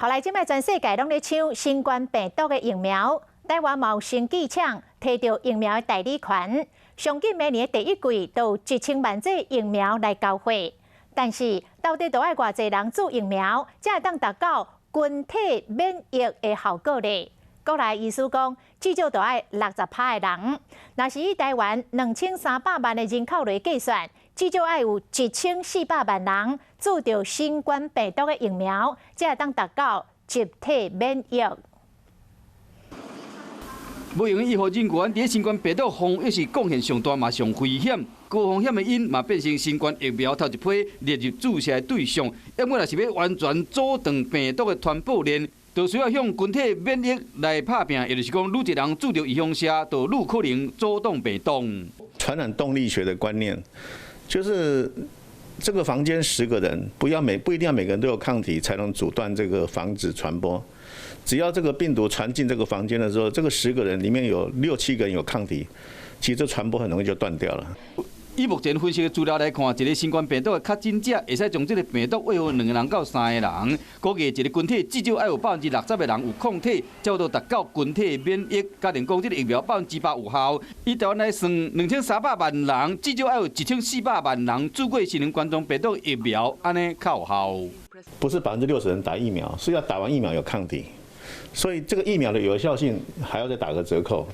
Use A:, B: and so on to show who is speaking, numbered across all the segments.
A: 予來這擺全世界攏咧搶新冠病毒的疫苗，台灣嘛有生技廠提著疫苗的代理權，上緊明年第一季就有1000萬劑疫苗來交貨。但是到底著愛偌濟人注疫苗，才會當達到群體免疫的效果咧？國內醫師講，至少著愛60趴的人。若是以台灣2300萬的人口來計算，至少愛有1400萬人注著新冠病毒的疫苗，才會當達到集體免疫。
B: 無閒醫護人員佇新冠病毒防疫是貢獻上大嘛上危險，高風險的𪜶嘛變成新冠疫苗頭一批列入注射的對象。毋過若是欲完全阻斷病毒的傳播鏈，就需要向群體免疫來拍拚，也就是講，愈濟人注著預防射，就愈可能阻擋病毒。
C: 傳染動力學的觀念，就是這個房間10個人，不一定要每個人都有抗體才能阻斷這個防止傳播。只要這個病毒傳進這個房間的時候，這個10個人裡面有六七個人有抗體，其實這傳播很容易就斷掉了。
B: 以目前分析的資料來看，一個新冠病毒的確診者會使將這個病毒餵予兩個人到三個人，估計一個群體至少愛有60%的人有抗體，才有達到群體免疫。假定講這個疫苗100%有效，以台灣來算，2300萬人，至少愛有1400萬人注過新型冠狀病毒疫苗，按呢較有效。
C: 不是60%人打疫苗，是要打完疫苗有抗體，所以這個疫苗的有效性還要再打個折扣。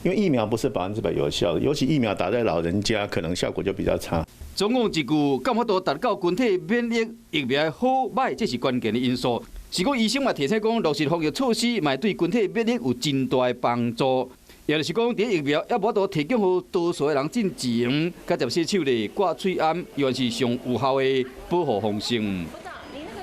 C: 因為疫苗不是100%有效的，尤其疫苗打在老人家，可能效果就比較差。
B: 總共一句，敢有法度達到群體免疫，疫苗好䆀，這是關鍵的因素。是講醫生嘛提醒講，落實防疫措施，嘛對群體免疫有真大的幫助。也就是講，佇疫苗猶無法度提供予多數的人進前，佮接洗手咧、掛喙罨，猶原是上有效的保護方式。